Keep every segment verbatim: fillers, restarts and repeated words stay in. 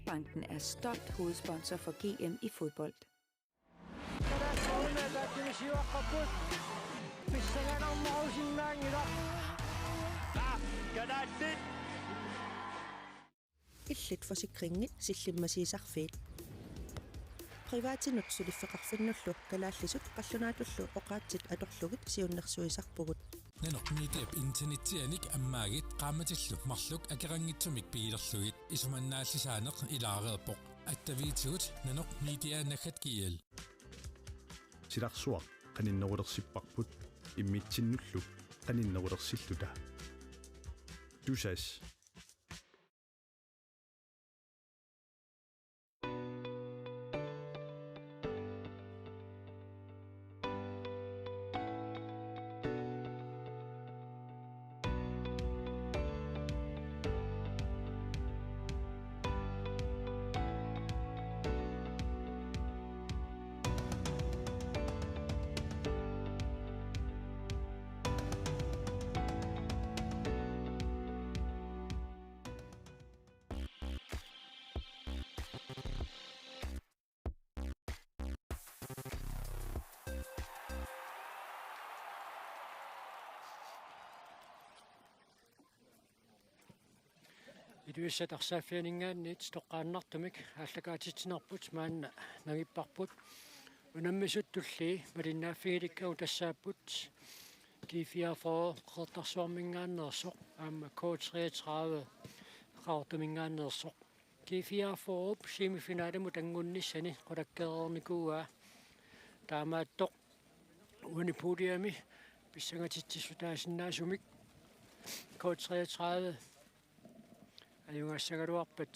Banken er stolt hovedsponsor for G M i fodbold. Illit forsikringit sillimmasiisarfiit. Privatinut suliffeqarfinnullu kalaallisut qallunaatullu oqaatsit atorlugit siunnersuisarpugut. Nanoq Mediap internetsianik ammaagit qaammatillu marluk akeqanngitsumik pigilerlugit isumannaallisaaneq ilaareerpoq. Attaviitigut nanoq media naggat G L. Silarsuaq qaninnerulersipparput immitsinnullu qaninnerulersilluta. Tusass. Ilulissat arsaaffianinngaanniit toqqaannartumik aallakaatitsinerput maanna nangipparput. Unammisut tullii malinnaaffigilikkagut tassaapput G fireogfyrre Qeqertarsuarminngaanneersoq aamma K treogtredive Qaqortuminngaanneersoq. G fireogfyrre semifinalimut anngunnissani qulakkeereernikuuaa. Taamaattoq uani puljemi pissangatitsissutaasinnaasumik K treogtredive ajugaassagaluarpat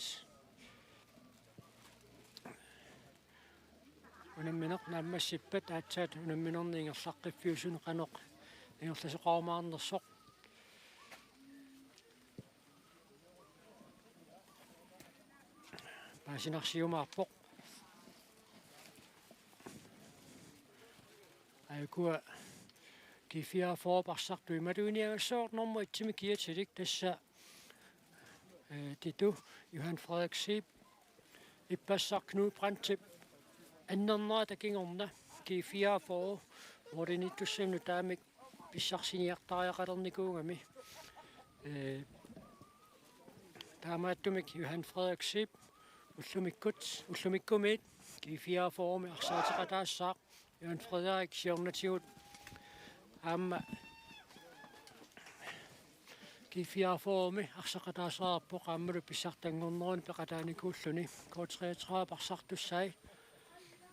unammineq naammassippat aatsaat unamminerni ingerlaqqiffiusuni qanoq ingerlasoqarumaarnersoq paasinarsiumaarpoq. Aajukua G fireogfyrre arsartui imaluunniit agassaarnermut itsimi kiatilik tassa, eh, Titu, Johan Frederik Zeeb, ippassaq Knud Brandtip annernera takinnginnera G fireogfyrre målimiittussanut taamik pissarsiniartariaqalernikuugami. Eh, taamaattumik Johan Frederik Zeeb ullumikkut, ullumikkumiit G fireogfyrre-mi arsaateqataassaaq. Johan Frederik siornatigut aamma G fireogfyrre-mi arsaqataassaarpoq aammalu pissartanngornerani peqataanikuulluni. K treogtredive arsartussai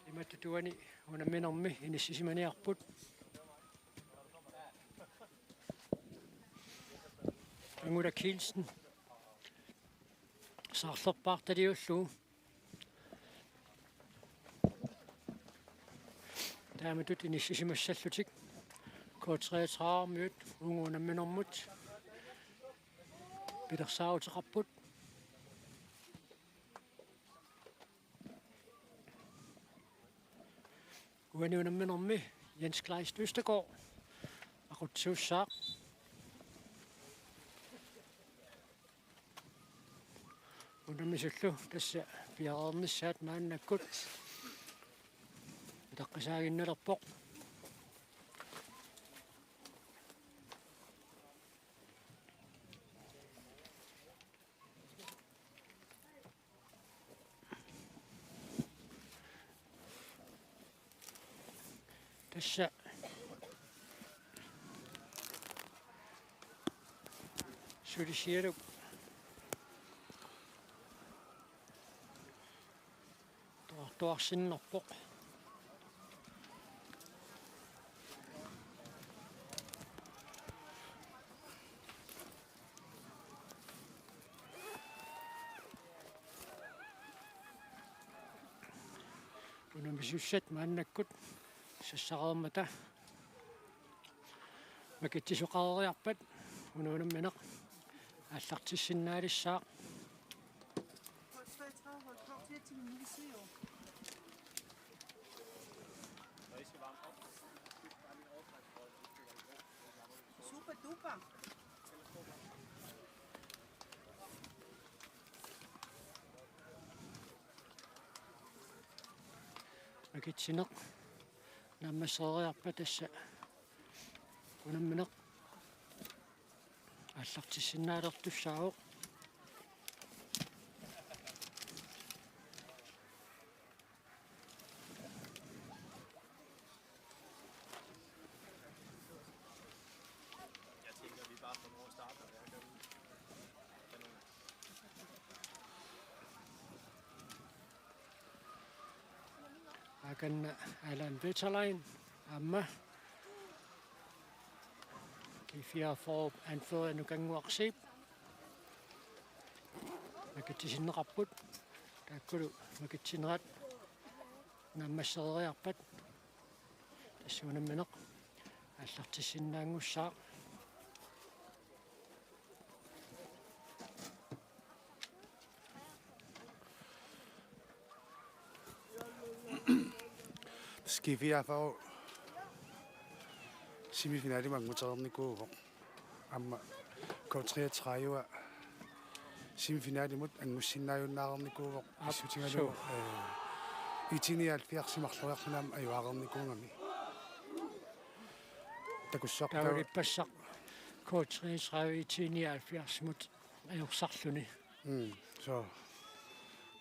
imatut uani unamminermi inissisimaniarput. Angula Kielsen saarlerpaartaliullugu taamatut inissisimassallutik K treogtredive-miut uunga unamminermut pilersaaruteqarput. Uani unamminermi Jens Kleist Østergaard aqutsisuussaaq. Unammisullu tassa piareernissaat maannakkut utaqqisaaginnalerpoq. Tassa sulisialuk toortuarsinnerpoq. Unammisussat maannakkut sassareermata makitsisoqareeriarpat una unammineq aallartissinnaalissaaq. Super duper. Makitsineq naammassereeriarpat tassa unammineq aallartissinnaalertussaavoq. Akanna Allan Wetterlein aamma G fireogfyrre anfører Nukannguaq Zeeb makitsisinneqarput. Taakkulu makitsinerat naammassereeriarpat tassa unammineq aallartissinnaanngussaaq. G fireogfyrre semifinalimut anngutereernikuuvoq. Aamma K treogtredive semifinalimut angusinnaajunnaareernikuuvoq. Aap, pissutigalugu, suu. Eh, IT nioghalvfjerds marloriarluni aamma ajuareernikuugami. Takussuarpaa taava ippassaq K treogtredive IT nioghalvfjerdsimut ajorsarluni. Mm, suu.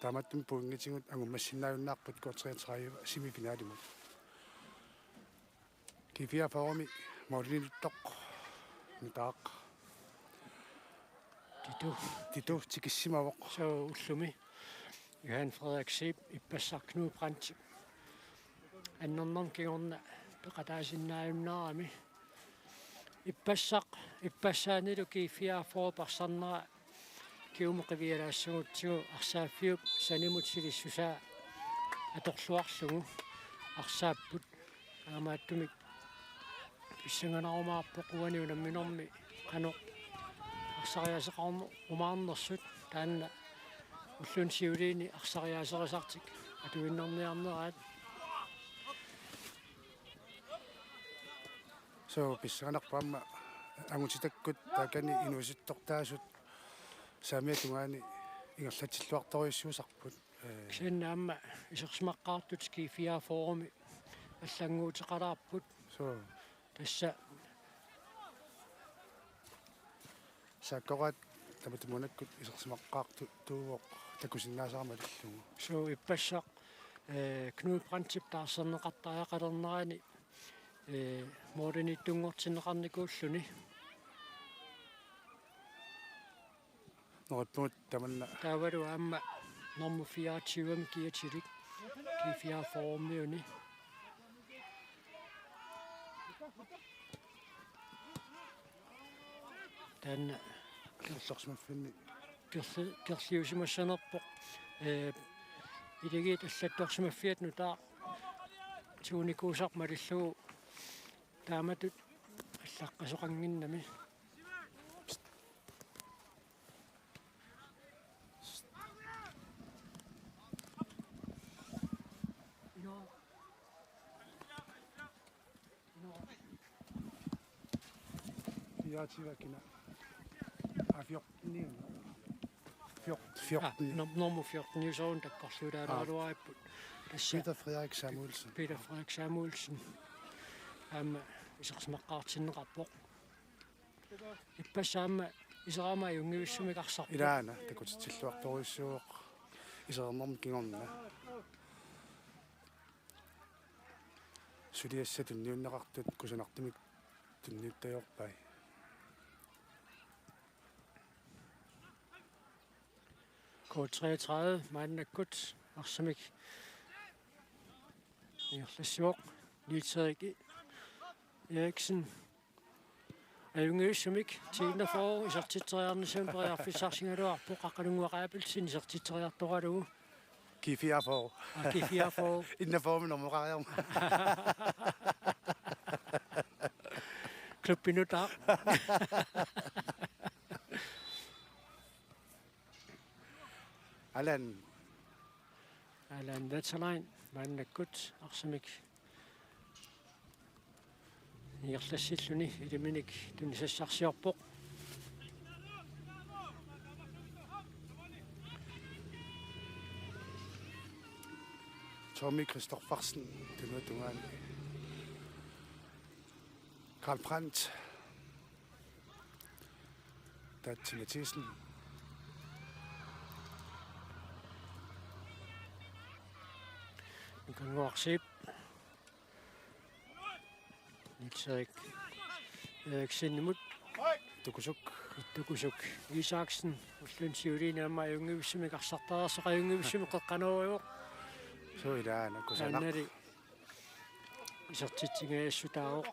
Taamaattumik pointigut angummassinnaajunnaarput K treogtredive semifinalimut. G fireogfyrremi målimiittoq nutaaq. Titu. Titu tikissimavoq. Suu, ullumi Johan Frederik Zeeb ippassaq Knud Brandt annernermut kingorna peqataasinnaajunnaarami. Ippassaq, ippassaanilu G fireogfyrre parsarnera kingumut qivialaassagutsigu arsaaffiup sanimut silissusaa atorluarlugu arsaapput. Taamaattumik pissanganarumaarpoq uani unamminermi qanoq arsariaaseqarnerumaarnersut, taanna ulluni siuliini arsariaaserisartik atuinnarniarneraat. Suu, pissanganarpoq aamma angutitakkut taakani inuusuttortaasut saamiata tungaani ingerlatsilluartorujussuusarput. Eh. Kisianni aamma isersimaqqaartut G fireogfyrremi allannguuteqalaarput. Suu. Tassa Saakkoraat tamatumunakkut isersimaqqaartuuvoq takusinnaasara malillugu. Suu, ippassaq, eh, Knud Brandtip taarserneqartariaqalernerani, eh, målimiittunngortinneqarnikuulluni. Neriuppugut tamanna. Taavalu aamma normu fireogtyvemi kiatilik G fireogfyrremiuni. Taanna kerlersimaffinni. Kerli-, kerliusimassanerpoq. Eh, ilagiit allattorsimaffiat nutaaq tigunikuusaq malillugu taamatut allaqqasoqannginnami. Fireogtyve kina. Ah, fjorten. Fjorten, fjorten. Ah, nom-, nummer fjorten, jo, soorlu takkorluulaaraluaripput. Tassa Peter Frederik Samuelsen. Peter Frederik Samuelsen. Aamma isersimaqqaartinneqarpoq. Ippassaq aamma iserama ajunngivissumik arsarpoq. Ilaana takutitsilluartorujussuuvoq isernermut kingorna. Suliassat tunniunneqartut kusanartumik tunniuttajorpai. K treogtredive maannakkut arsamik ingerlassivoq Niels Erik Eriksen. Ajunngivissumik T enogfyrre isertitseriarnissamut periarfissarsigaluarpoq, Qaqqanunnguaq Abelsen isertitseriartoralugu. G fireogfyrre. Ah, G fireogfyrre. Enogfyrre nummer. Klubbinut. Allan. Allan Wetterlein maannakkut arsamik ingerlassilluni ilaminik tunisassarsiorpoq. K Tommy Christoffersen, tunuatungaani. Karl Brandt. Taatsi Mathisen. Mikkel Noaksip. Niels Erik Eriksenimut. Tukusuk. Tukusuk Isaksen. Ulluni siuliini aamma ajunngivissumik arsartariarsoq, ajunngivissumik qeqqanooruvoq. Suu, ilaana kusanaq. Taannali isertitsingajassutaavoq.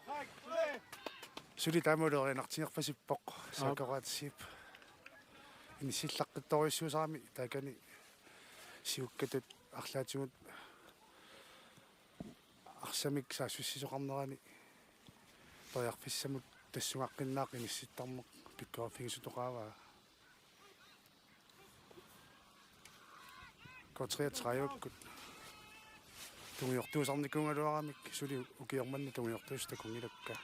Suli taamalu erinartigerpasippoq. Aap. Sakuratsiip. Inissillaqqittorujussuusarami taakani siukkatut arlaatigut arsamik saassussisoqarnerani periarfissamut tassungaqqinnaaq inissittarneq pikkoriffigisuttoqaavaa. K treogtredive-kkut tungujortuusarnikuugaluaramik, suli ukioq manna tungujortuusut takunngilakka.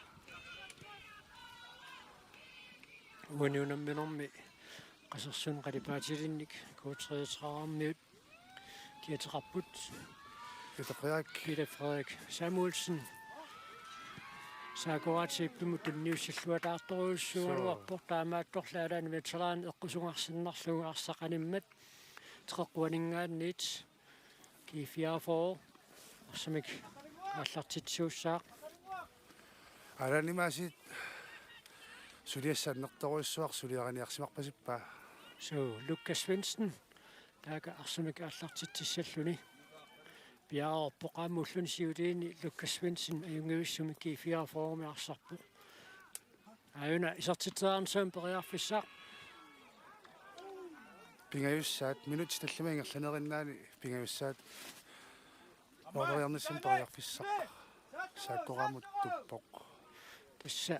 Uani unamminermi Qasersunut qalipaatilinnik K treogtredive-miut kiateqarput. Peter Frederik. Peter Frederik Samuelsen. Sakuratsiipimut tunniussilluataartorujussuugaluarpoq. Suu. Taamaattorli alaani veteran eqqusugarsinnarlugu arsaq animmat teqeqquaninngaanniit. G fireogfyrre arsamik aallartitsisuussaaq. Alanimaasiit suliassaq annertoorujussuaq suliariniarsimarpasippaa. Suu, Lukas Svendsen. Taakku arsamik aallartitsissalluni. Piareerpoq aamma ulluni siuliini Lukas Svendsen ajunngivissumik G fireogfyrre-mi arsarpoq. Aajuna isertitseriarnissamut periarfissaq. Pingajussaat, minutsit tallimat ingerlanerinnaani pingajussaat. Måleriarnissamut periarfissaq. Sakuraamut tuppoq. Tassa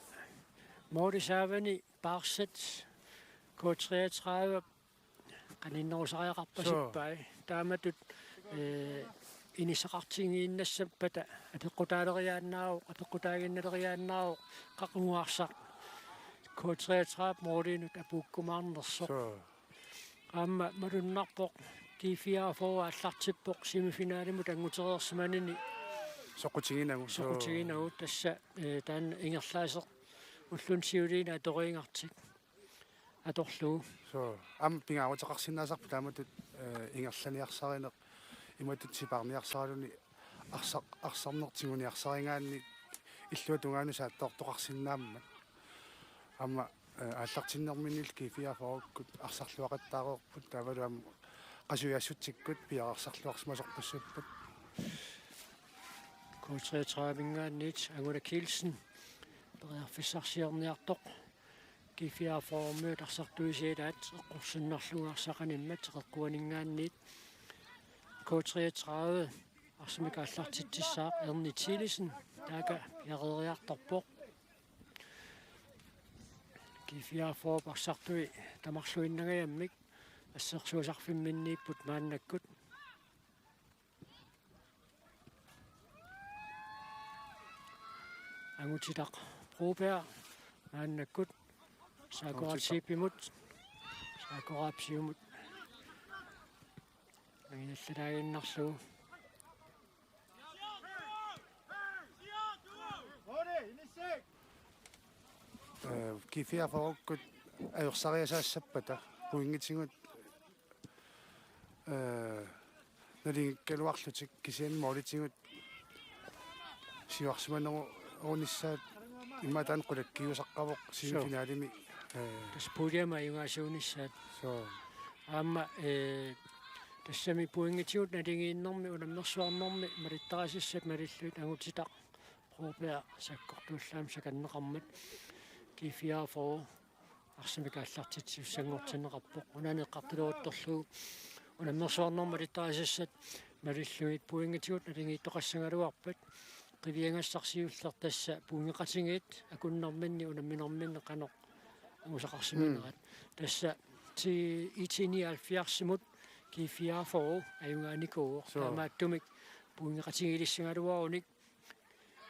måli saavani Paarsat K treogtredive qaninnerusariaqarpasippai. Suu. Taamatut, eh, inissaqartigiinnassappata apeqqutaaleriaannaavoq, apeqqutaaginnaleriaannaavoq, qaqugu arsaq K treogtredive måliinut apuukkumaarnersoq. Suu. Aamma malunnarpoq G fireogfyrre aallartippoq semifinalimut anngutereersimanini. Soqutiginagu. Suu. Soqutiginagu tassa, eh, taanna ingerlaaseq ulluni siuliini atoriigartik atorlugu. Suu, aamma pingaaruteqarsinnaasarpoq taamatut, eh, ingerlaniarsarineq imatut sipaarniarsaraluni arsaq-, arsarneq tiguniarsarigaanni illuatungaanut saattoortoqarsinnaammat. Aamma, eh, aallartinnerminni G fireogfyrre-kkut arsarluaqattaareerput taavalu aamma qasujaassutsikkut piareersarluarsimasorpassuupput. K treogtredive-minngaanniit Angula Kielsen periarfissarsiorniartoq. G fireogfyrre-miut arsartuisa ilaat eqqorsinnarlugu arsaq animmat teqeqquaninngaanniit. K treogtredive arsamik aallartitsissaaq Erni Thielesen, taakku piareeriartorpoq. G fireogfyrre arsartui tamarluinnangajammik assersuisarfimminniipput maannakkut. Angutitaq Broberg maannakkut Sakuratsiipimut. Sakuraap siumut anginerlaaginnarlugu. Eh, G fireogfyrre-kkut ajorsariasaassappata pointigut, eh, nalingikkaluarlutik kisianni målitigut siuarsimanerunissaat immaqa taanna qulakkiusaqqavoq semifinalimi, eh. Tassa puljemi ajugaasuunissaat. Suu. Aamma, eh, tassami pointigut naligiinnermi unammersuarnermi malittarisassat malillugit Angutitaq Broberg sakkortuullaamik sakanneqarmat G fireogfyrre arsamik aallartitsissanngortinneqarpoq. Unaani eqqartuleruttorlugu unammersuarnermi malittarisassat malillugit pointigut naligiittoqassagaluarpat qiviagassaq siulleq tassa pointeqatigiit akunnerminni unamminerminni qanoq angusaqarsimanerat. Mm. Tassa ti-, I T nioghalvfjerds-imut G fireogfyrre ajugaanikuuvoq. Suu. Taamaattumik pointeqatigiilissagaluarunik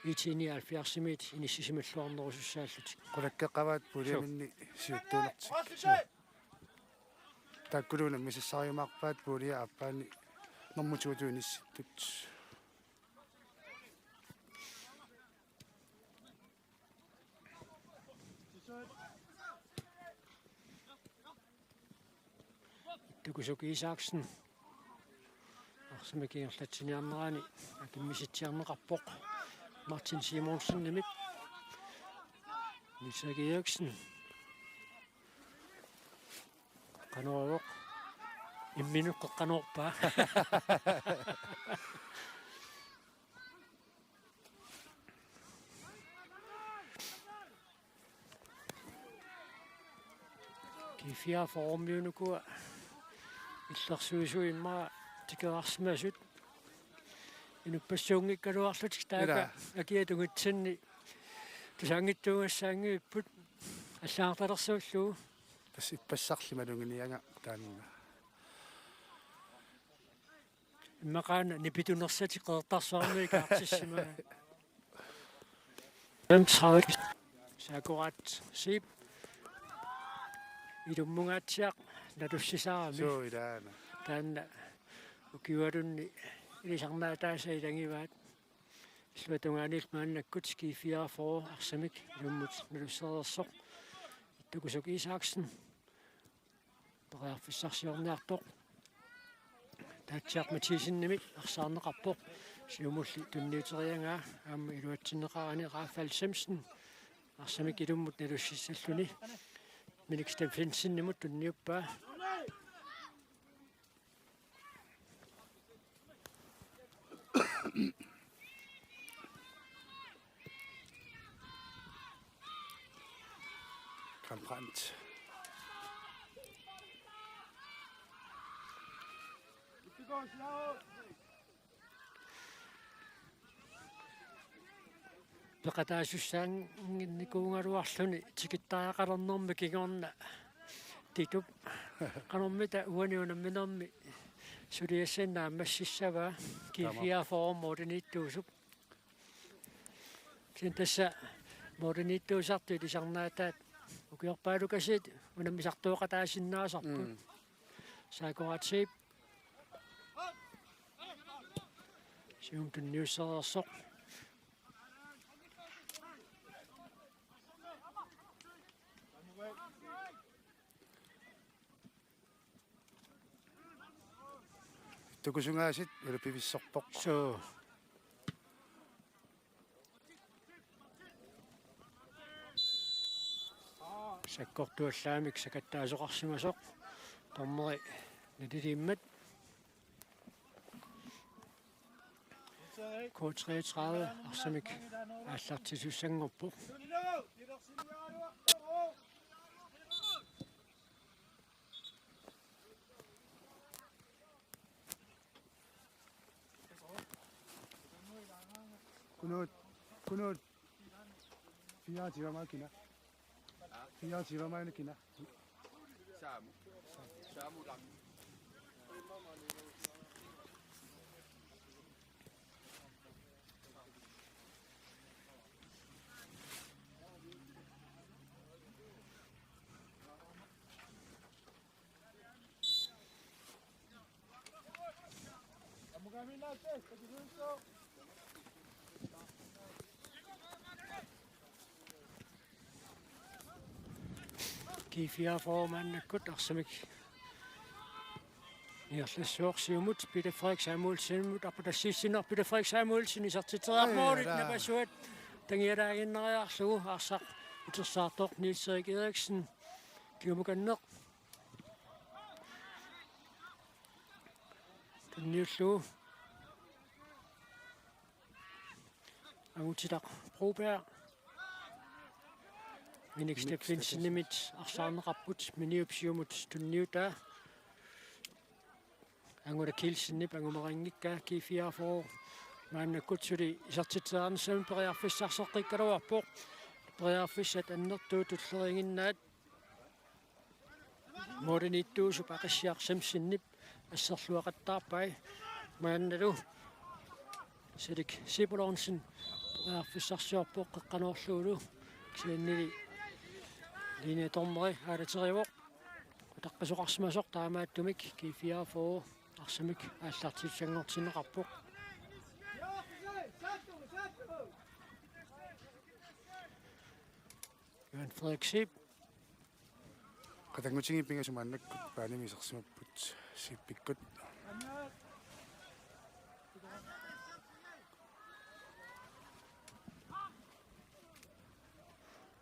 I T nioghalvfjerds-imiit inissisimalluarnerusussaallutik. Qulakkeeqqavaat puljeminni siuttuunertik. Suu. Taakkulu unammisassariumaarpaat pulje aappaani normu to-tut inissittut. Ittokusuk Isaksen. Arsamik ingerlatsiniarnerani akimmisitsiarneqarpoq Martin Simonsenimit. Niels Erik Eriksen. Qanoq imminut qanoq ippa. G fireogfyrre-miunukua illersuisui immaqa tikerarsimasut. Inuppassuunngikkaluarlutik taakku. Ila. Akia tungitsinni tusaanngitsuugassaanngivipput allagartalersuullugu. Tassa ippassarli maluginiagaq taanna. Immaqaana nipitunersatik Qeqertarsuarmiit kaartissimagai. Sakurat Siip. Ilumungaatsiaq nalussisarami. Suu, ilaana. Taanna ukiualunni ilisarnaataasa ilagivaat. Illuatungaaniillu maannakkut G fireogfyrre arsamik ilummut nalussereersoq. Ittokusuk Isaksen. Periarfissarsiorniartoq. Taatsiaq Mathiasenimit arsaarneqarpoq. Siumulli tunniuteriagaa aamma iluatsinneqarani Rafael Semsen. Arsamik ilummut nalussissalluni. Minik Steffensenimut tunniuppaa. Karl Brandt. Peqataasussaannikuugaluarluni tikittariaqalernermi kingorna Titup qanormita uani unamminermi suliassat naammassissavaa. Taama. G fireogfyrre målimiittuusup. Kisianni tassa målimiittuusartut ilisarnaataat ukiorpaalukasiit unammisartooqataasinnaasarput. Mm. Sakurat Siip. Siumut tunniussereersoq. Ittokusuk Isaksen, ulapivissorpoq. Suu. Sakkortuallaamik sakattaasoqarsimasoq. Dommeri naliliimmat. K treogtredive arsamik aallartisussanngorpoq. Kunut, kunut. Fireogtyve kina. Fireogtyve kina. Saamu. Saamu lam. G fireogfyrre maannakkut arsamik ingerlassuaq. Siumut Peter Frederik Samuelsenimut arpatassiissinneq. Peter Frederik Samuelsen isertitseriarpoq. Ai, målit ala. Napasuat tangialaaginnariarlugu arsaq utersaartoq Niels Erik Eriksen. Kingumukanneq. Tunniullugu. Angutitaq Broberg. Minik Steffensenimit arsaarneqarput, Miniup siumut tunniutaa. Angula Kielsenip angumeqanngikkaa. G fireogfyrre maannakkut suli isertitseriarnissamut periarfissarseqqikkaluarpoq. Periarfissat annertuut tulleriiginnaat. Målimiittuusup Aqissiaq Semsenip asserluaqattaarpai. Maannalu Salik Sipulonsen periarfissarsiorpoq qeqqanoorlugulu. Kisiannili linjedommeri aalaterivoq. Utaqqisoqarsimasoq taamaattumik G fireogfyrre arsamik aallartitussanngortinneqarpoq. Johan Frederik Zeeb. Qatanngutigiit pingasut maannakkut baanimi isersimapput Zeebikkut.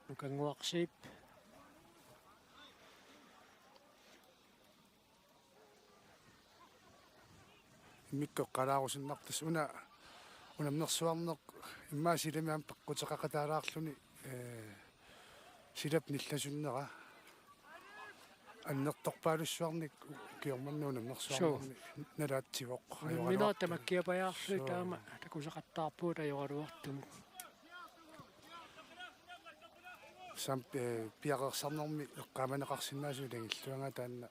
Nukannguaq Zeeb. Immikkoortuarusunnarpoq una unammersuarneq immaqa silami aamma peqquteqaqataalaarluni, ee, silap nillasunnera annertorpaalussuarnik ukiormanna unammersuarnermi nalaatsivoq. Unamminerit tamakkiapajaarlugit taama takusaqattaarpugut ajoraluartumik. Sam-, ee, piareersarnermi eqqaamaneqarsinnaasut ilagilluagaa taanna.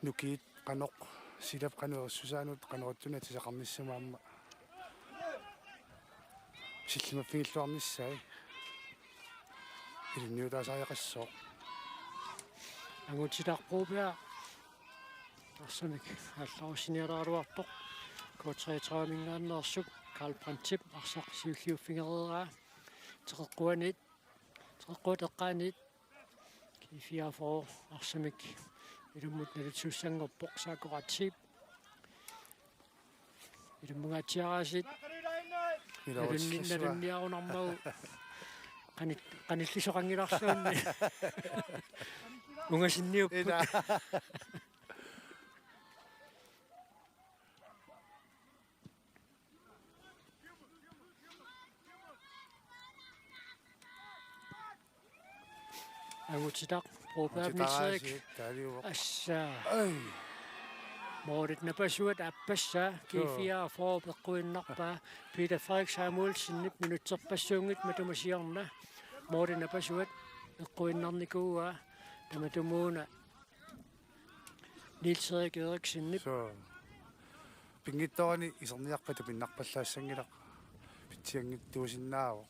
Nukiit qanoq, silap qanoq erissusaanut qanoq ittunik atisaqarnissamut aamma sillimaffigilluarnissaat ilinniutaasariaqassooq. Angutitaq Broberg arsamik aallarussiniaraluartoq. K treogtredive-minngaanneersoq Karl Brandtip arsaq siulliuffigereeraa. Teqeqquaniit, teqeqquat eqqaaniit. G fireogfyrre arsamik ilummut nalitsissanngorpoq Sakuratip. Ilummungaatsiaraasiit. Ilaa, nalunni-, utsissuaq. Nalunniarunarmagu qanit-, qanillisoqanngilarluunniit. Ungasinniupput. Ilaa. Angutitaq, Broberg, Angutitaq, Mitsik. Aasi, taaliuvoq. Assa. Ai. Målit napasuat aappassaa, G fireogfyrre peqquinnarpaa, Peter Frederik Samuelsenip minutserpassuunngitsoq matuma siorna. Målit napasuat peqquinnarnikuuaa, tamatumuuna Niels Erik Eriksenip. Suu. Pinngitsoorani iserniarpat tupinnarpallaassanngilaq. Pitsianngitsuusinnaavoq.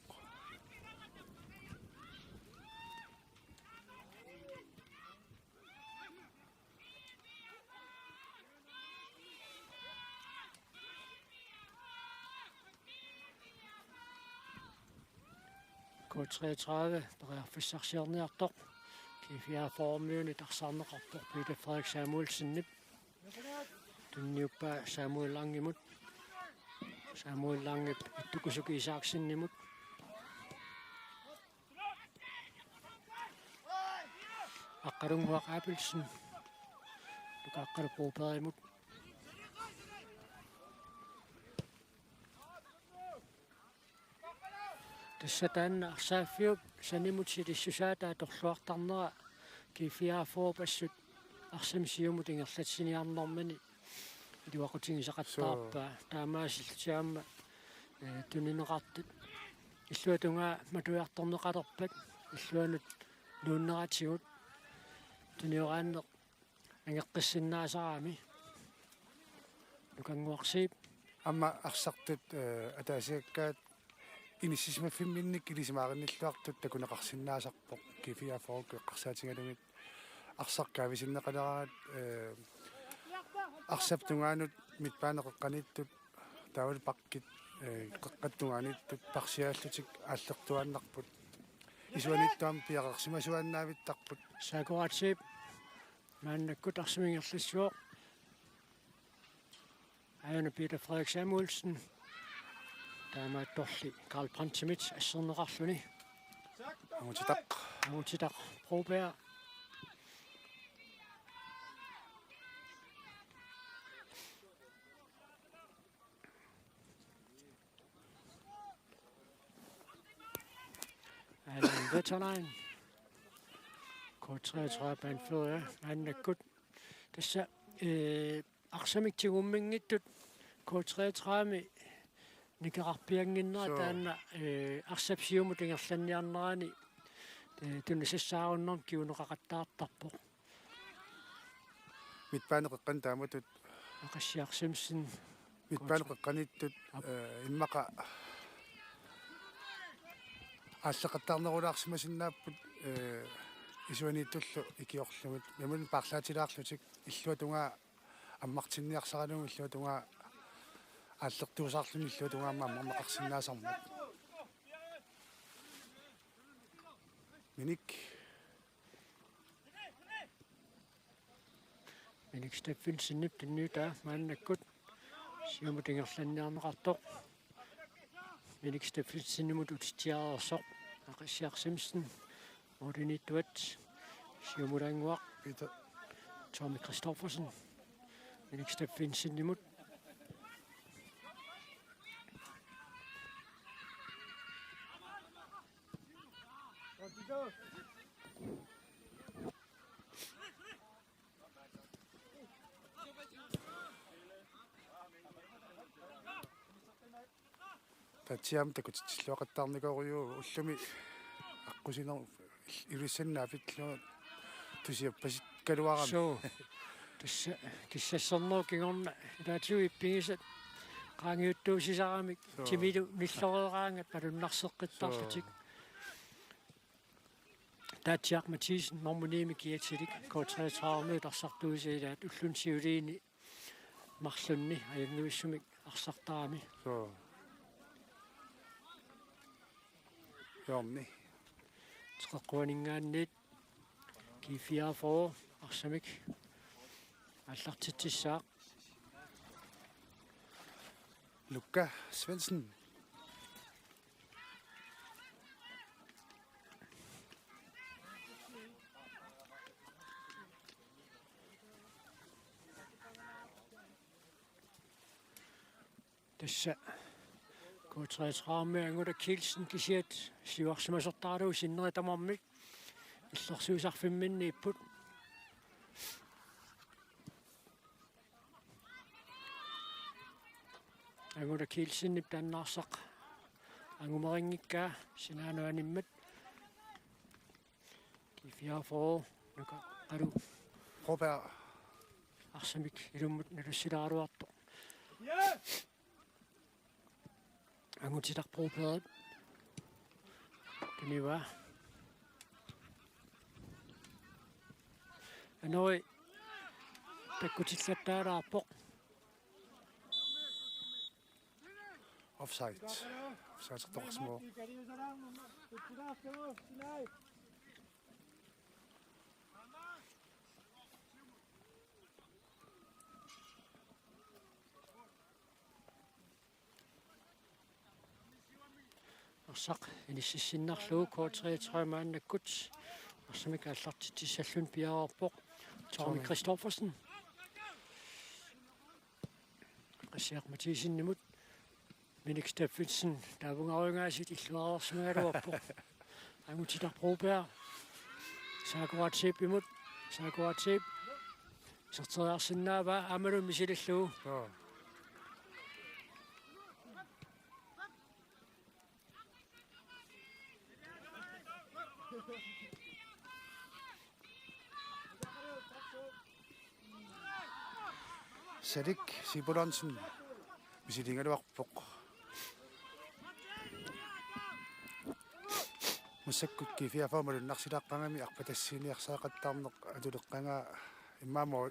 K treogtredive periarfissarsiorniartoq. G fireogfyrre-miunit arsaarneqarpoq Peter Frederik Samuelsenip. Tunniuppaa Samuel Langimut. Samuel Langip ittukusuki Isaksenimut. Aqqalunnguaq Abelsen. Nuka Aqqalu Brobergimut. Tassa taanna arsaaffiup sanimut silissusaa taava torluartarnera G fireogfyrre-p assut arsamik siumut ingerlatsiniarnermini iluaqutigisaqattaarpaa. Suu. Taamaasillutik aamma, ee, tunineqartut illuatungaa matujartorneqalerpat illuanut nuunneratigut tunioraanneq angeqqissinnaasarami. Nukannguaq Zeeb. Aamma arsartut, ee, ataasiakkaat inissisimaffimmik ilisimaaginnilluartut takuneqarsinnaasarpoq G fireogfyrre eqqarsaatigalugit arsaq kaavisinneqaleraat, ee, arsap tungaanut midtbane qeqqaniittut taavalu backit, ee, qeqqata tungaaniittut parsiaallutik aallertuaannarput. Isuaniittuami piareersimasuaannavittarput. Sakuratip maannakkut arsamik ingerlassivoq. Aajuna Peter Frederik Samuelsen. Taamaattorli Karl Brandtimit asserneqarluni. Angutitaq. Angutitaq Broberg. Alan Vetterlein. K treogtredive-p anfører, maannakkut. Tassa, ee, arsamik tigumminngitsut K treogtredive-mi nikerarpiannginnera. Suu. Taanna, ee, arsap siumut ingerlanniarnerani, ee, tunisassaarunnermik kinguneqaqattaartarpoq. Midtbane qeqqani taamatut. Aqassiaq Simpson. Midtbane qeqqaniittut, ee, immaqa aalleqattaarnerulaarsimasinnaapput, ee, isuaniittullu ikiorlugit. Nammineq paarlaatilaarlutik illuatungaa ammartinniarsaralugu illuatungaa aallertuusaarluni illuatungaa aamma ammarneqarsinnaasarmat. Minik. Minik Steffensenip tunniutaa maannakkut siumut ingerlanniarneqartoq. Minik Steffensenimut utitsiareersoq Aqissiaq Simonsen. Målimiittuat siumulaannguaq Peter Tommy Christoffersen. Minik Steffensenimut. Taatsiaam takutitsilluaqattaarnikuuvoq ullumi aqqusinerup Ilulissani naapitlu tusiappasikkaluarami. Suu. Tassa, tassassornerup kingorna ilaatigut ippigisat qaangiuttuussisaramik. Suu. Timilu nilloreeraangat malunnarseqqittarlutik. Suu. Taatsiaq Mathiesen, nummer ni-mi kiatsilik, K treogtredive-miut arsartuisa ilaat ulluni siuliini marlunni ajunngivissumik arsartarami. Suu. Hjørne. Teqeqquaninngaanniit G fireogfyrre arsamik aallartitsissaaq. Luka Svendsen. Tassa K treogtredive-mi Anguta Kielsen kisiat siuarsimasortaralugu sinneri tamarmik illersuisarfimminniipput. Anguta Kielsenip taanna arsaq angumarinngikkaa sinaanut animmat. G fireogfyrre, Nuka Qalu. Broberg. Arsamik ilummut nalussilaaraluartoq. Angutitaq Broberg. Tunivaa. Anori takkutillattaalaarpoq. Offside. Offside-ertoqarsimavoq. Arsaq inississinnarlugu K treogtredive maannakkut arsamik aallartitsissalluni piareerpoq Tommy Tommy Christoffersen. Aqissiaq Mathiasenimut. Minik Steffensen, taavungaruingaasiit illuareersimagaluarpoq. Angutitaq Broberg. Sakura Zeebimut. Sakura Zeeb. Iserteriarsinnaavaa aammalu misilillugu. Joo. Salik Sibulonsen misiligaluarpoq. Massakkut G fireogfyrre malunnarsilaaqqagami arpatassiiniarsaaqattaarneq atuleqqagaa immaqa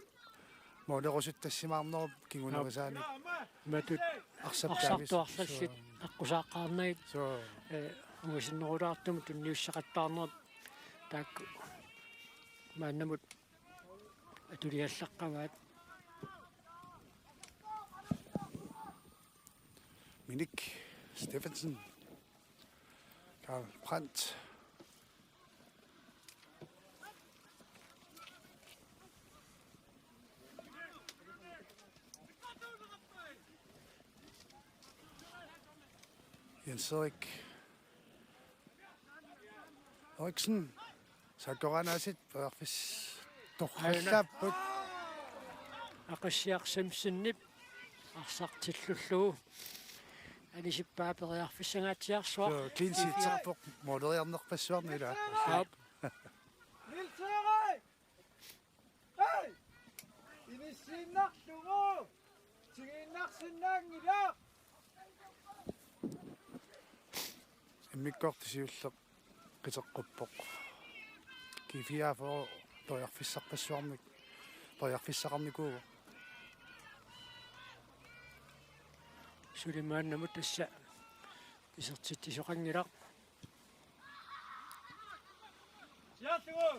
målerusuttassimaarnerup kingunerisaanik. Aap. Matut arsap arsartuarlallit taavissut. Aqqusaaqqaarnagit. Suu. Eh, ungasinnerulaartumut tunniussaqattaarnerat taakku maannamut atuliallaqqavaat. Minik Steffensen. Karl Brandt. Jens Erik Eriksen. Sakuraanaasit periarfissat torrallaapput. Aqissiaq Simpsonip arsaq tillullugu anisippaa periarfissangaatsiarsuaq. Suu, clean sheet-erpoq måleriarnerpassuarni ilaa. Aap. Niels Erik! Hej! Inissiinnarlugu! Tigiinnarsinnaanngilaq! Immikkoortoq siulleq qiteqquppoq. G fireogfyrre periarfissarpassuarnik, periarfissaqarnikuuvoq. Suli maannamut tassa isertitsisoqanngilaq. Siarlugu!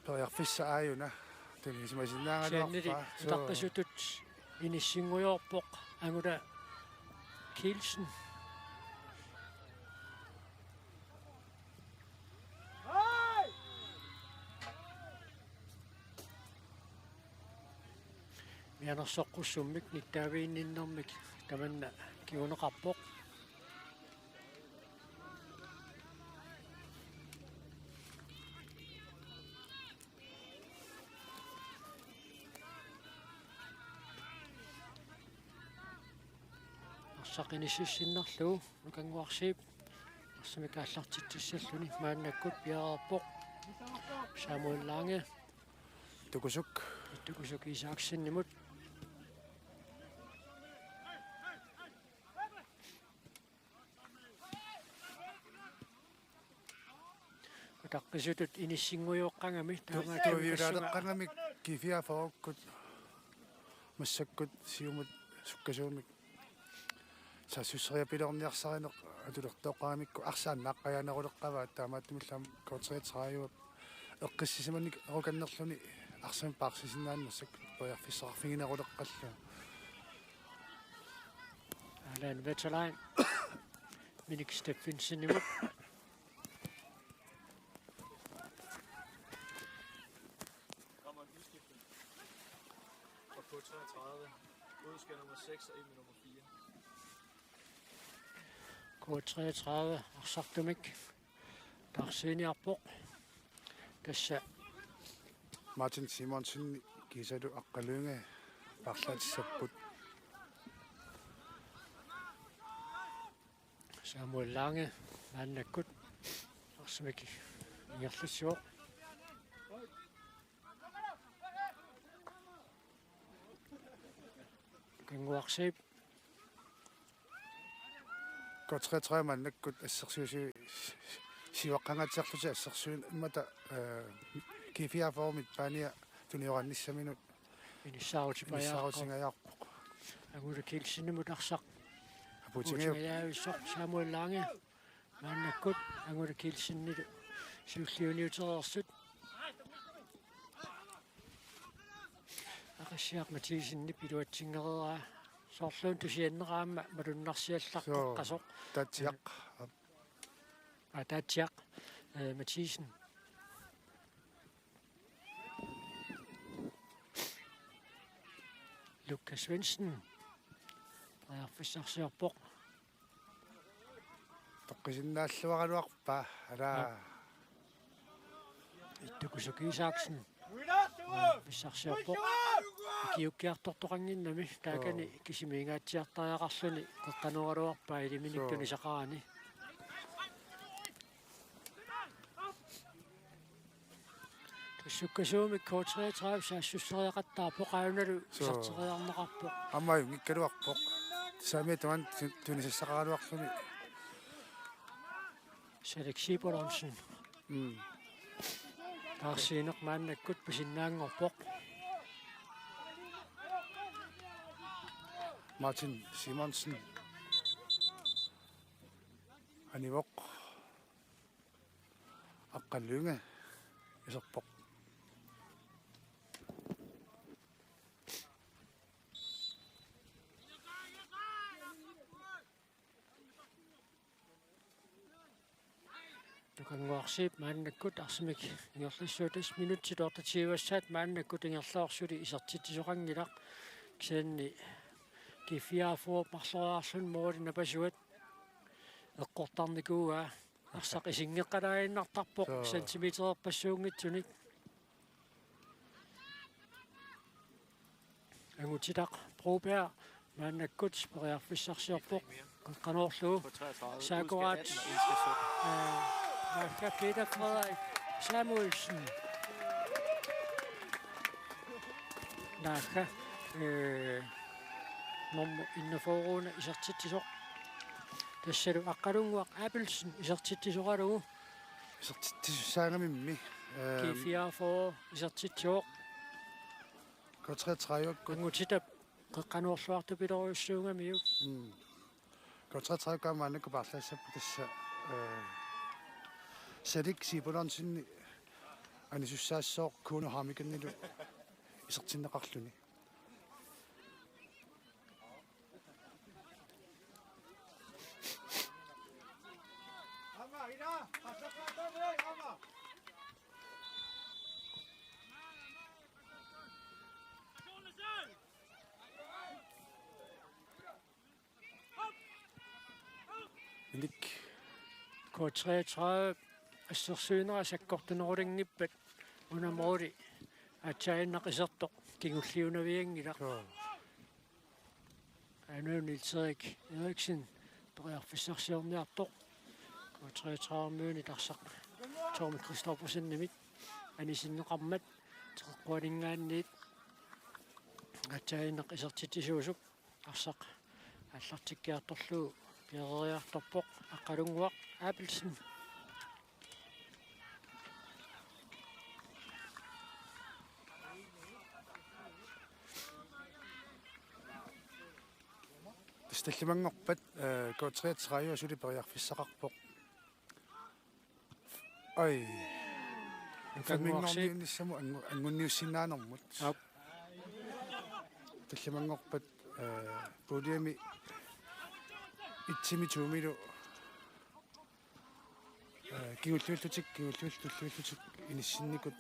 Periarfissaq aajuna. Tunisimasinnaagaluarpaa. Kisiannili utaqqisutut inissingujoorpoq Angula Kielsen. Mianersoqqussummik nittaaviginninnermik tamanna kinguneqarpoq. Arsaq inississinnarlugu Nukannguaq Zeeb arsamik aallartitsissalluni maannakkut piareerpoq Samuel Lange. Tukusuk. Tukusuk Isaksenimut. Utaqqisutut inissingujoqqagami taamaattumik tassunga. Tuaviulaaleqqagami G fireogfyrre-kkut massakkut siumut sukkasuumik saassusseriarpilorniarsarineq atulertoqqaramikku arsaq annaaqqajaaneruleqqavaat, taamaattumillu aamma K treogtredive eqqissisimanerukannerluni arsamik paarsisinnaanera massakkut periarfissaqarfigineruleqqallugu. Allan Wetterlein. Minik Steffensenimut. Og K treogtredive. Ud skal nummer seks og ind med nummer fire. K treogtredive arsartumik taarsiiniarpoq. Tassa Martin Simonsen kiisalu Aqqaluinga paarlaatissapput. Samuel Lange maannakkut arsamik ingerlassivoq. Nukannguaq Zeeb. K treogtredive maannakkut assersuisi-, siuaqqangaatsiarlutik assersuimmata, eh, G fireogfyrre midtbanea tunioraannissaminut inissaarutipajaarpoq. Inissaarutigajaarpoq. Angula Kielsenimut arsaq. Apuutigajavissoq Samuel Lange. Maannakkut Angula Kielsenilu siulliuniutereersut. Aqissiaq Mathiesen iluatsingereeraa. Soorluuna tusiannera aamma malunnarsiallartoqqasoq. Soo, Taatsiaq. Aa, Taatsiaq, eh, Mathiesen. Lukas Svendsen. Periarfissarsiorpoq. Toqqisinnaalluaraluarpaa, alaa. Joo. Ittukusuk Isaksen. Periarfissarsiorpoq. Ikiuukkiartortoqannginnami taakani. Joo. Kisimiingaatsiartariaqarluni qeqqanooraluarpaa iliminik. Joo. Tunisaqarani. Sukkasuumik K treogtredive saassusseriaqattaarpoq, aajuna. Soo. Iserteriarneqarpoq. Aamma ajunngikkaluarpoq. Saamiata tungaanut tu-, tunisassaqaraluarluni. Salik Sibolonsen. Mm. Taarsiineq maannakkut pisinnaanngorpoq. Martin Simonsen. Anivoq. Aqqaluinga iserpoq. Nukannguaq Zeeb maannakkut arsamik ingerlassuat, tassa minutsit otteogtyve-ssaat maannakkut ingerlaarluni isertitsisoqanngilaq. Kisianni G fireogfyrre marloriarluni måli napasuat eqqortarnikuuaa. Arsaq isinngeqqalaaginnartarpoq. Soo. Centimetererpassuunngitsunik. Angutitaq Broberg maannakkut periarfissarsiorpoq. Qeqqanoorlugu. Saakkoraat. Øh, naagga Peter Frederik Samuelsen. Naagga, øh, nummer enogfyrre isertitsisoq. Tassalu Aqqalunnguaq Abelsen isertitsisoralugu. Isertitsisussaagami. Øhm, G fireogfyrre isertitsivoq. K treogtredive-kkut. Angutitap qeqqanoorluartupilorujussuugamiuk. Mm. K treogtredive-kkut maannakkut paarlaassapput tassa, øh, Salik Sibolonsen anisussaassooq Kuno Hammikenilu isertinneqarluni. Minik. K treogtredive assersuinera sakkortunerulinngippat una måli aatsaannaq isertoq kingulliunavianngilaq. Joo. Aamma Niels Erik Eriksen periarfissarsiorniartoq. K treogtredive-miunit arsaq Tommy Christoffersenimit anisinneqarmat teqeqquaninngaanniit aatsaannaq isertitsisuusup arsaq aallartikkiartorlugu piareeriartorpoq Aqqalunnguaq Abelsen. Tassa tallimanngorpat, eh, K treogtredive suli periarfissaqarpoq. Ai. Nukanguarsiit. Femminngorniunnissamut angu-, angunniussinnaanermut. Aap. Tallimanngorpat, eh, puljemi etsimi tomilu, eh, kingulliullutik, kingulliullutik, tulliullutik inissinnikut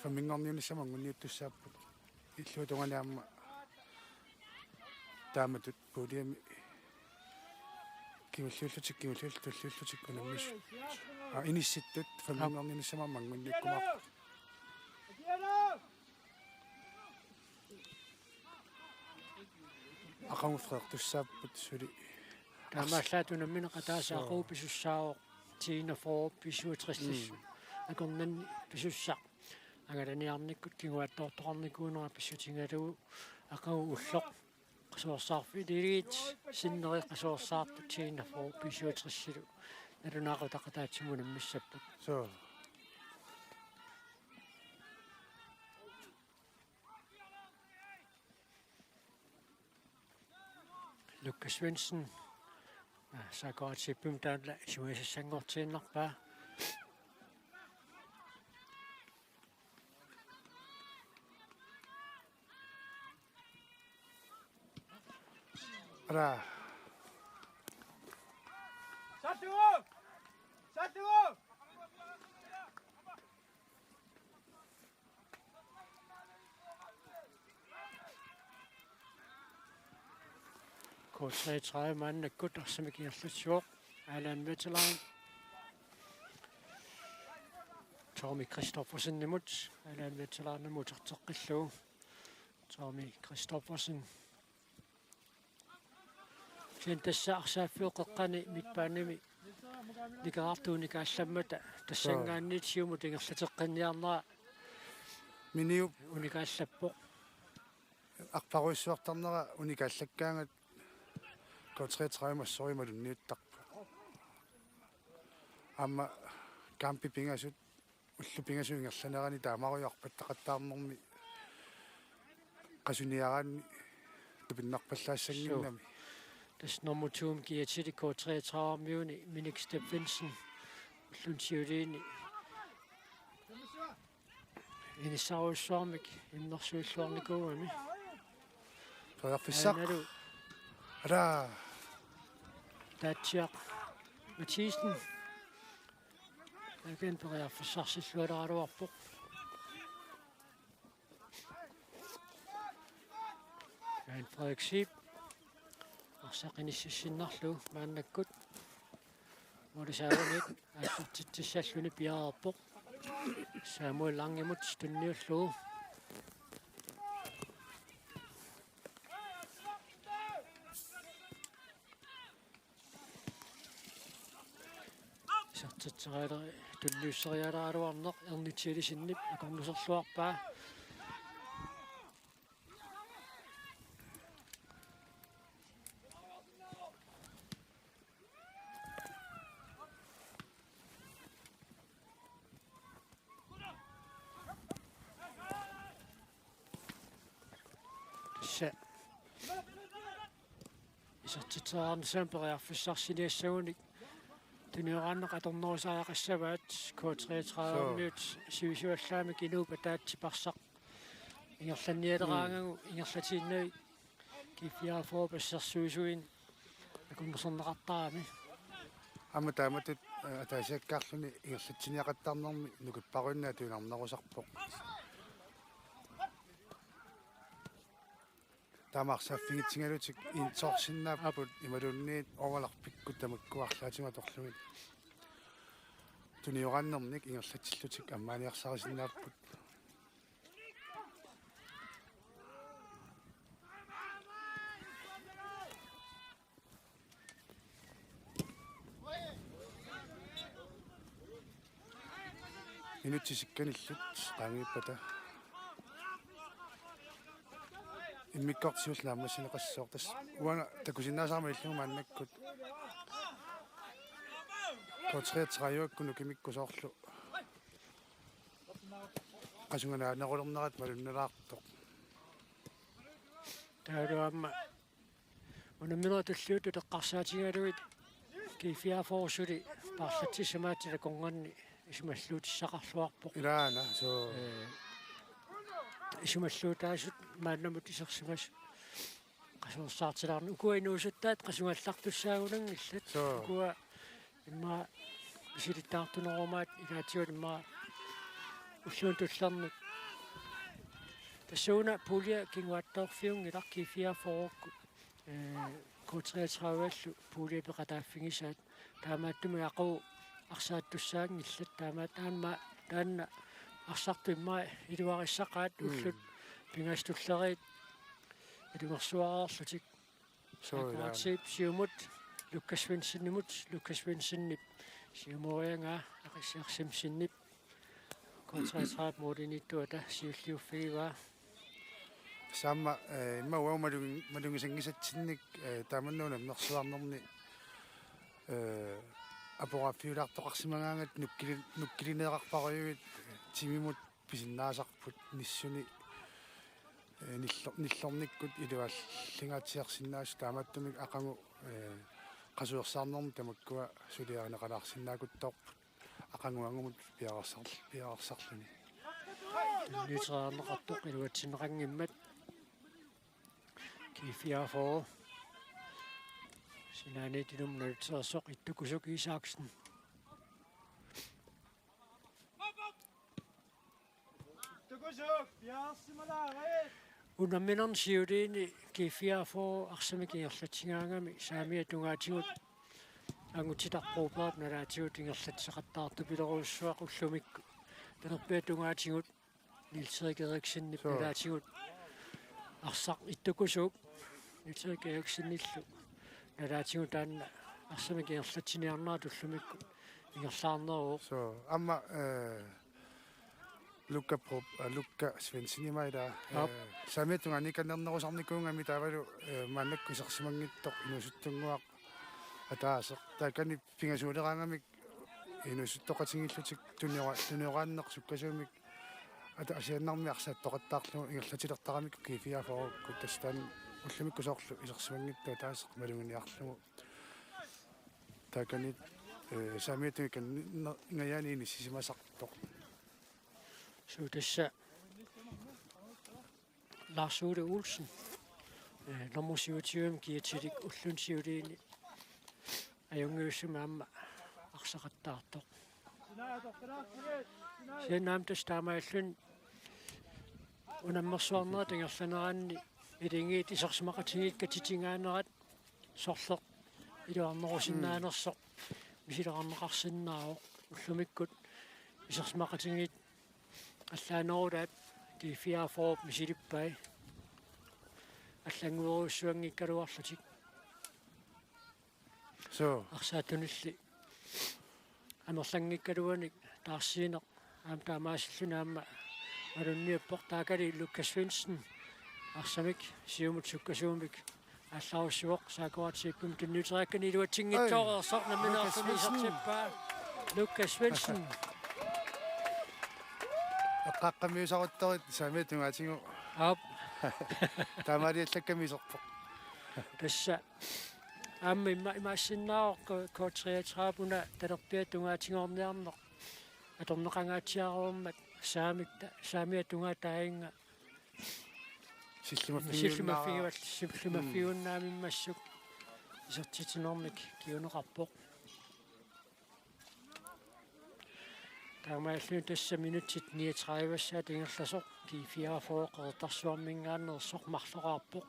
femminngorniunnissamut angunniuttussaapput. Illuatungaani aamma taamatut puljemi kingulliullutik, kingulliullutik, tulliullutik unammisut. Aa, inissittut femminngorniunnissamut aamma angunniukkumaarput. Aqagu Frederik tussaapput suli. Taamaallaat unammineq ataaseq. Suu. Aqagu pisussaavoq T enogfyrre B syvogtres. Mm. Akornanni pisussaq. Angalaniarnikkut kinguaattoortoqarnikuunera pissutigalugu aqagu ulloq qasuersaarfiliit sinneri qasuersaartut T enogfyrre B syvogtres-ilu nalunaaqutaq ataatsimut unammissapput. Suu. Lukas Svendsen. Aa, S A K-atippimmi taanna isumasassanngortiinnarpaa. Ala. K treogtredive maannakkut arsamik ingerlatsivoq. Allan Veteran. Tommy Christoffersenimut. Allan Veteranimut uterteqqillugu. Tommy Christoffersen. Kisianni tassa arsaaffiup qeqqani midtbanemi nikerartoq unikaallammata tassanngaanniit siumut ingerlateqqinniarnera Miniup unikaallappoq. Arparujussuartarnera unikaallakkaangat K treogtredive-mi assorujuk imaluunniit taarpoq. Aamma kampit pingasut ullut pingasut ingerlaneranni taamaarujoq arpattaqattaarnermi qasuniaraanni tupinnarpallaassanngimmat. Suu. Tassa nummer to-mi kiatili K treogtredive-miuni Minik Steffensen ulluni siuliini inissarujussuarmik immersuilluarnikuugami. Periarfissaq. Aanalu. Ala. Taatsiaq Mathisen. Akan periarfissarsillualeraluarpoq. Jan Frederik Schiep. Arsaq inississinnarlugu maannakkut. Målip saavanit aallartitsissalluni piareerpoq. Samuel Langimut tunniullugu. Isertitserialer-, tunniusserialeraluarneq Erni Thilesienip akornuserluarpaa. Tassa isertitseriarnissamut periarfissarsiniassagunik tunioraanneq atornerusariaqassavaat K treogtredive-miut sivisuallaamik inuup ataatsip arsaq ingerlannialeraangagu ingerlatiinnavik G fireogfyrre assersuisuineq akunnersorneqartarami. Aamma taamatut, eh, ataasiakkaarluni ingerlatsiniaqattaarnermi nukipparuinnaat tuinarnerusarpoq. Taama arsaaffigitsigalutik insersinnaapput imaluunniit overlappikkut tamakku arlaatigut atorlugit. Tunioraannernik ingerlatsillutik ammaaniarsarisinnaapput. Minutsit sikkanillit qaangiuppata. Immikkoortoq siulleq naammassineqassasoq tassa uanga takusinnaasarama illugu maannakkut. K treogtredive-kkut nukimikku soorlu qasunngaannarnerulernerat malunnalaartoq. Taavalu aamma unamminerup tulliuttup eqqarsaatigalugit G fireogfyrre suli paarlatsissamaatsit akornanni isumalluutissaqarluarpoq. Ilaana, suu. Ee, isumalluutaasut maannamut isersimasut qasuersaartilaarneq. Ukua inuusuttaat qasugallartussaagunanngillat. Suu. Ukua immaqa misilittaartunerumaat ilaatigut immaqa ulluup tullernup. Tassuuna pulje kinguaattoorfiunngilaq G fireogfyrre-kkut, ee, K treogtredive-llu pulje peqataaffigisaat. Taamaattumik aqagu arsaattussaanngillat, taamaat aamma taanna arsartut immaqa iluarissaqaat. Mm. Ullut pingasut tulleriit ilungersuareerlutik. Suu, ilaa. Akkuratip siumut Lukas Svendsenimut, Lukas Svendsenip siumoriagaa Aqissiaq Simpsonip K treogtredive-p målimiittuata siulliuffigivaa. Tassa aamma, eh, immaqa uagut malun-, malugisanngisatsinnik, eh, taamanna unammersuarnerni, eh, aporaaffiulaartoqarsimagaangat nukkili-, nukkilineeqarparujuit, eh, timimut pisinnaasarput nissuni, eh, nillor-, nillornikkut iluallingaatsiarsinnaasut, taamaattumik aqagu, eh, qasuersaarnermut tamakkua suliarineqalaarsinnaakuttoorput aqaguagumut piareersar-, piareersarluni. Niuteriarneqartoq iluatsinneqanngimmat G fireogfyrre. Sinaaniit ilummut nalutsersoq Ittukusuk Isaksen. Unamminerni siuliini G fireogfyrre arsamik ingerlatsigaangami saamiata tungaatigut Angutit Broberg nalaatigut ingerlatsisaqattaartupilorujussuaq ullumikkut. Talerpiata tungaatigut Niels Erik Eriksenip, suu, nalaatigut arsaq Ittukusuk Niels Erik Eriksenillu nalaatigut taanna arsamik ingerlatsiniarnerat ullumikkut ingerlaarneruvoq. Suu, aamma, eh, Luka Brob-, eh, Luka Svendsen ima ilaa, aap, eh, saamiata tungaaniikkannernerusarnikuugami taavalu, eh, maannakkut isersimanngitsoq inuusuttunnguaq ataaseq. Taakani pingasuuleraangamik inuusuttoqatigiillutik tuniora-, tunioraanneq sukkasuumik ataasiinnarmik arsaattoqattaarlugu ingerlatilertaramikku G fireogfyrre-kkut, tassa taanna ullumikkut soorlu isersimanngitsoq ataaseq maluginiarlugu. Taakani, eh, saamiata tungaanut ingerlaannaq inissisimasartoq. Suu, tassa Lars Ole Olsen, eh, nummer syvogtyve-mi kiatilik ulluni siuliini ajunngivissumik aamma arsaqattaartoq. Kisianni aamma tassa taamaalilluni unammersuarnerit ingerlaneranni ilingiit isersimaqatigiit katitingaanerat sorleq iluarnerusinnaanersoq misileqarneqarsinnaavoq. Ullumikkut isersimaqatigiit allaanerulaat G fireogfyrre misilippai allannguerujussuanngikkaluarlutik. Suu. Arsaattunilli amerlanngikkaluanik taarsiineq aamma taamaasilluni aamma malunniuppoq. Taakani Lukas Svendsen arsamik siumut sukkasuumik aallarussivoq, Sakuratsi Ippum tunniuteriakkani iluatsinngitsooreersoq. Oj. Nammineerluni Lukas Svendsen. Isertippaa Lukas Svendsen. Eqqaaqqammiusaruttorit saamiata tungaatigut. Aap. Taamaaliallakkami iserpoq. Tassa Aamma ima-, imaassinnaavoq K-, K-treogtredive una talerpiata tungaatigoorniarneq. Atorneqangaatsiareermat saamik ta-, saamiata tungaatiginnga Sillimaffigiunnaara-, sillimaffigivat-, sillimaffigiunnaamimmassuk isertitsinermik kinguneqarpoq. Taamaalilluni tassa minutsit niogtredive-ssaat ingerlasoq G fireogfyrre Qeqertarsuarminngaanneersoq marloqarpoq.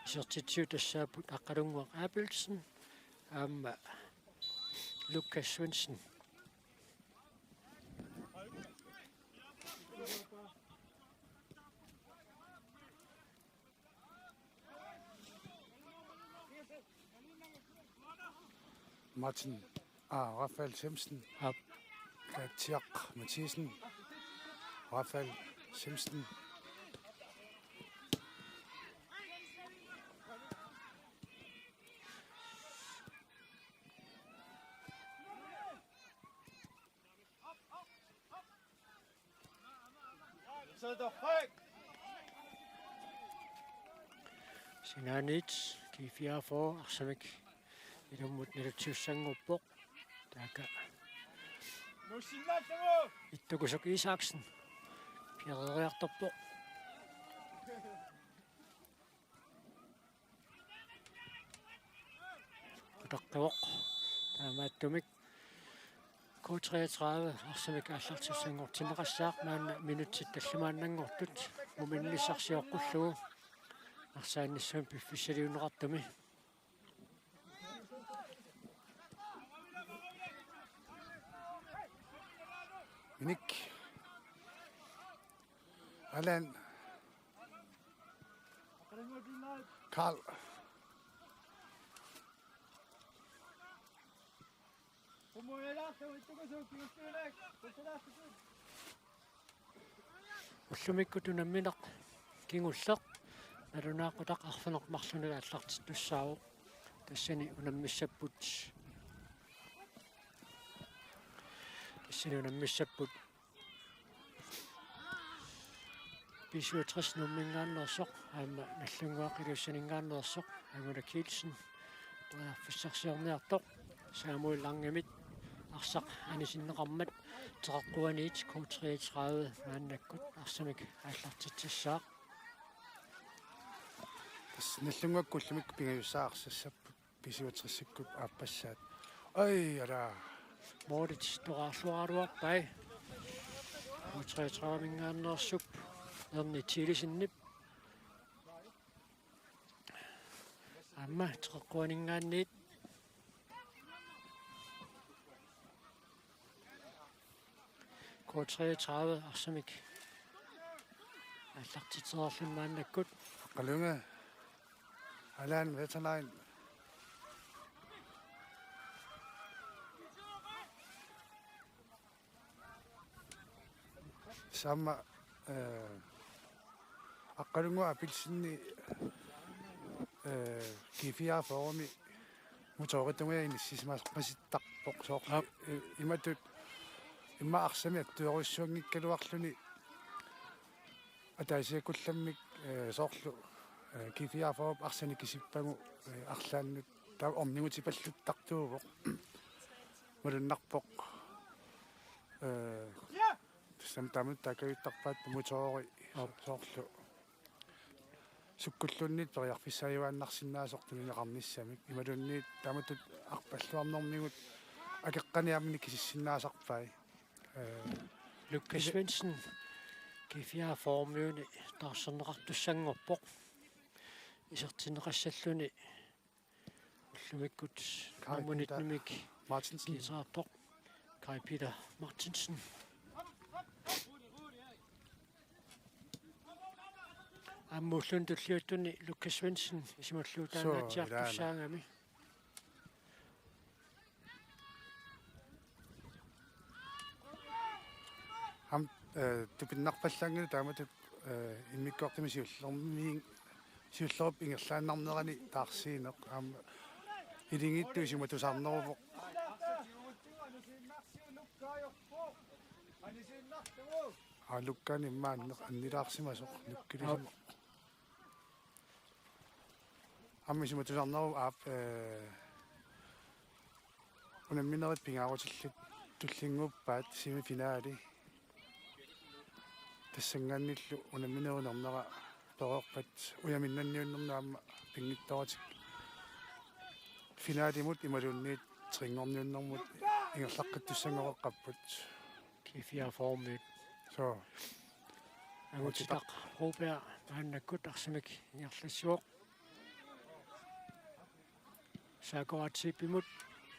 Isertitsisoq tassaapput Aqqalunnguaq Abelsen aamma Lukas Svendsen. Martin, ah, Rafael Simonsen. Aap. Kaatsiaq Mathiassen. Rafael Simonsen. Sinaaniit G fireogfyrre arsamik ilummut nalortissanngorpoq. Taakku Ittukusuk Isaksen piareeriartorpoq. Qutaqqivoq. Taamaattumik K treogtredive arsamik aallartissanngortinneqassaaq, maanna minutsit tallimaannanngortut muminnissarsioqqullugu arsaannissamut piffissaliunneqartumi. Minik. Alan. Karl. Ullumikkut unammineq kingulleq nalunaaqutaq arfineq-marlunut aallartittussaavoq. Tassani unammissapput. Tassani unammissapput B syvogtres Nuumminngaanneersoq aamma Nagdlunguaq Ilulissaninngaanneersoq Angula Kielsen periarfissarsiorniartoq Samuel Langemit arsaq anisinneqarmat Teqeqquaniit K treogtredive maannakkut arsamik aallartitsissaaq. Tassa Nagdlunguakkut ullumikkut pingajussaat arsassapput B syvogtresikkut aappassaat. Ai, ala. Målit toqqaarluaraluarpai. K treogtredive-minngaanneersup Erni Thielesenip. Aamma Teqeqquaninngaanniit. K treogtredive arsamik aallartitsereerluni maannakkut. Aqqalunnguaq. Alan Veterlein. Saamma, eh, Aqqalunnguaq Abelsen, eh, G fireogfyrre-mi motoritungajak inissisimasarpasittarpoq soorlu. Aap. I-, imatut immaqa arsami attuerujussuanngikkaluarluni ataasiakkullammik, eh, soorlu, eh, G fireogfyrre arsanik kisippagu, eh, arlaannut taava ornigutipalluttartuuvoq. Malunnarpoq. Eh, tassami taamatut taakajuttarpaat motori. Aap. Soorlu sukkulluunniit periarfissaajuaannarsinnaasoq tunineqarnissamik. Imaluunniit taamatut arpalluarnermigut akeqqani aamma kisissinnaasarpai. Eh, Lukas Svendsen G fireogfyrre-miuni taarserneqartussanngorpoq. Isertinneqassalluni ullumikkut Kai nummer Peter nitten-imik Martinsen. Kiisaartoq Kai Peter Martinsen. Aamma ulluni tulliuttuni Lukas Svendsen isumulluutaannaatsiartussaagami. Suu, ilaana. Aamma, eh, tupinnarpallaanngilaq taamatut, eh, immikkoortumi siullermii-, siullerup ingerlaannarnerani taarsiineq aamma ilingiittut isumatusaarneruvoq. Aa, Lukkaani immaqa anni-, annilaarsimasoq, Lukkilisima. Aap. Aamma isuma tusarnaruvoq, aap, ee, unamminerit pingaarutillit tullinnguuppaat semifinali. Tassanngaanniillu unamminerunernera pereerpat unaminnanniunnerni aamma pinngitsooratik finalimut imaluunniit trinngorniunnermut ingerlaqqittussanngorput. G fireogfyrre-miut. Så. Angutitaq Broberg maannakkut arsamik ingerlassivoq. Saako Atsipimut,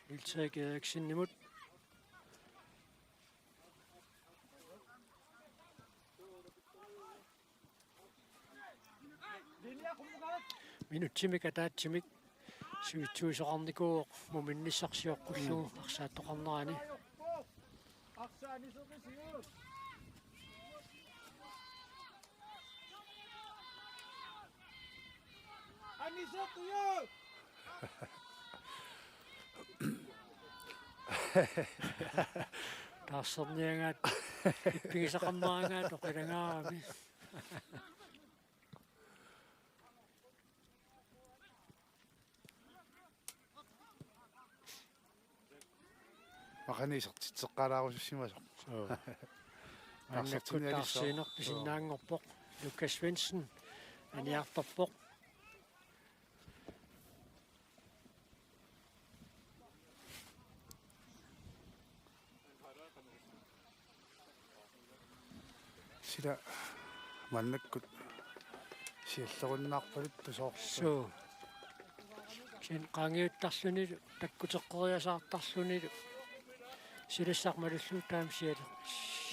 Niels Erik Eriksenimut. Minutsimik ataatsimik sivitsuisoqarnikuuvoq muminnissaq sioqqullugu arsaattoqarnerani. Taarserniagaat ippigisaqarneragaat oqilangaarami. Maqani isertitseqqalaarusussimasoq. Suu. Maannakkut taarsertinnialissaaq. Taarsiineq pisinnaanngorpoq. Lukas Svendsen aniartorpoq. Sila maannakkut siallerunnaarpaluttoq soorlu. Suu. Kisianni qaangiuttarlunilu, takkuteqqeriasaartarlunilu. Silassaq malullugu taama sial-,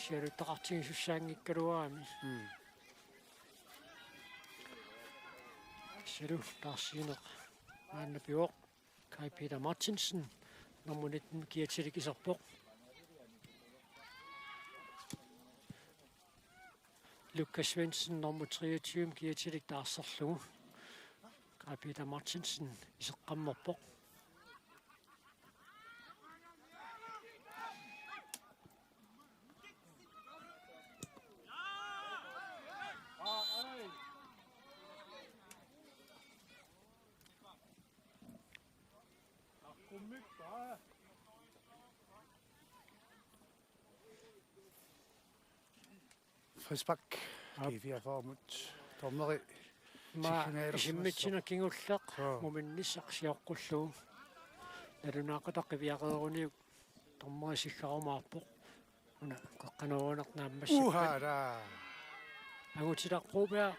sialuttaqartigisussaanngikkaluarami. Mm. Silu taarsiineq maanna pivoq. Kai Peter Martinsen, nummer nitten, kiatilik iserpoq. Lukas Svendsen, nummer treogtyve, kiatilik taarserlugu. Kai Peter Martinsen iseqqammerpoq. Frispark. Aap. G fireogfyrre-mut. Dommeri. Aamma isimmitsineq kingulleq. Joo. Muminnissaq sioqqullugu. Nalunaaqutaq qiviareeruniuk dommeri siggarumaarpoq. Una qeqqanooruneq naammassippat. Uha, raa. Angutitaq Broberg.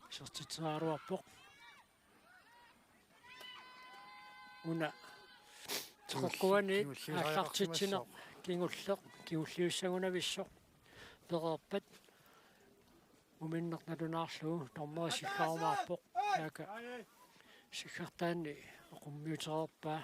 Isertitseriaraluarpoq. Una teqeqquaniit kingulliusariaqarsimassaaq. Aallartitsineq kingulleq, kingulliussagunavissoq pereerpat. Muminneq nalunaarlugu dommeri siggarumaarpoq. Taakku siggartaanni oqummiutereerpaa.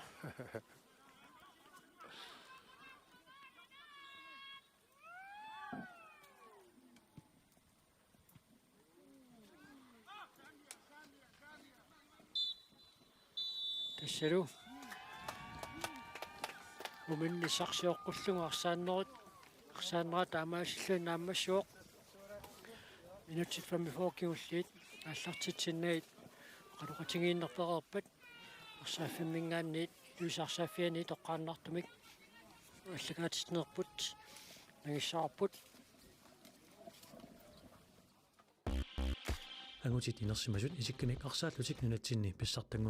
Tassalu muminnissaq sioqqullugu arsaannerit, arsaannerat taamaasilluni naammassivoq. Minutsit femogfyrre kingulliit aallartitsinnagit oqaloqatigiinneq pereerpat. Arsaaffimmit aamma Ilulissat Arsaaffiani toqqaannartumik aallakaatitsinerput nangissavarput. Angutit inersimasut isikkamik arsaallutik nunatsinni pissartanngorn-